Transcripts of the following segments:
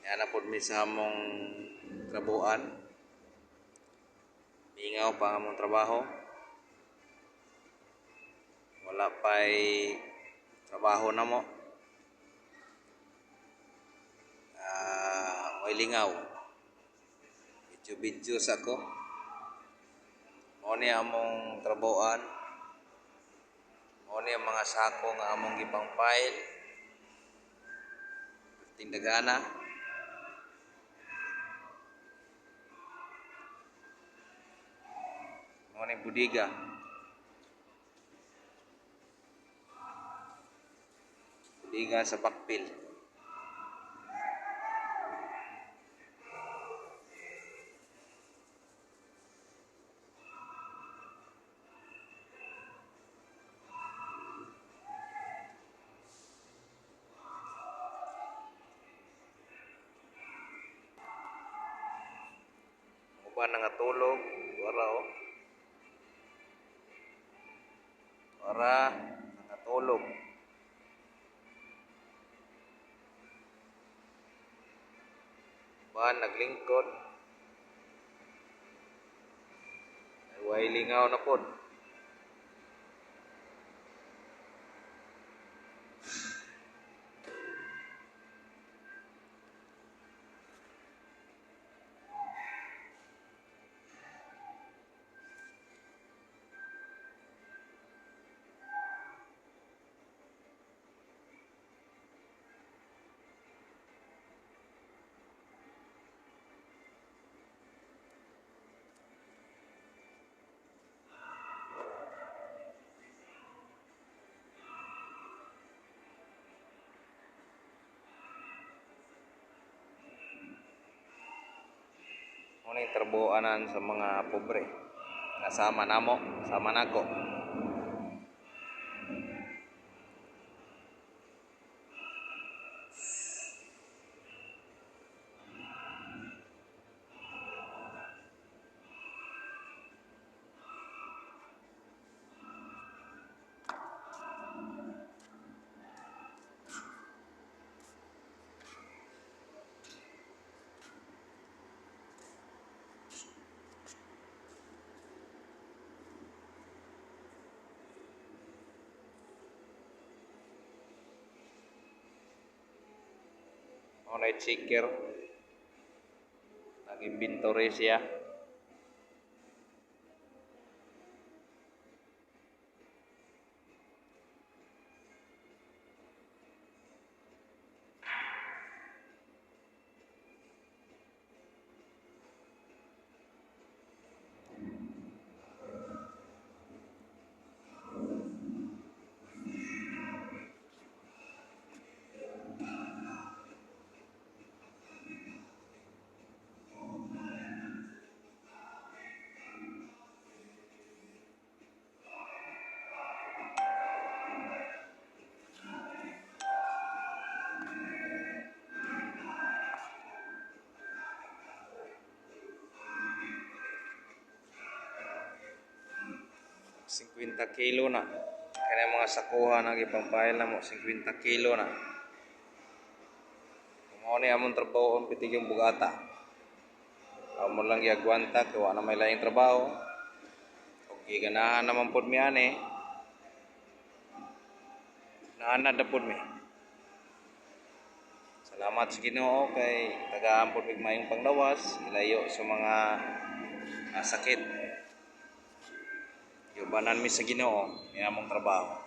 Naa na pod mi sa among trabuan. Mingaw pa ang among trabaho. Wala pa'y trabaho namo. Way lingaw. Video-video sa ko. Mao ni among trabuan. Mao ni ang mga sako nga among gipang-file. Tindagana. Mao ni budiga. Budiga sa bakpil. Uban na nga tulog, wala oh. Para nakatulog. Uban naglingkod. Ay way lingaw na pod. Mao ning trabuanan sa mga pobre. Nga sama namo, sama nako. Mao nay checker. Nag-inventory siya. 50 kilo na. Kaya mga sakuha na gipampahil na mo, 50 kilo na. Mao ni among trabaho ang pitigyong bugata. Amo lang giagwanta kay wa na may laing trabaho. Og giganahan naman pod mi ani. Naanad na pod mi. Salamat sa Ginoo kay tagaan pod mig maayong panglawas, ilayo sa mga sakit. Giubanan mi sa Ginoo ni among trabaho.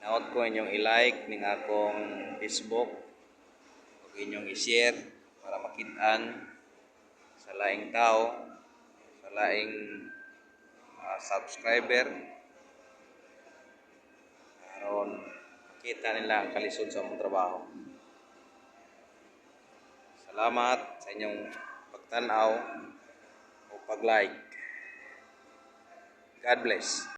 Naot ko inyong i-like ning akong Facebook ug inyong i-share para makit-an sa laing tao, sa laing subscriber aron makita nila ang kalisod sa among trabaho. Salamat sa inyong pagtan-aw o pag-like. God bless.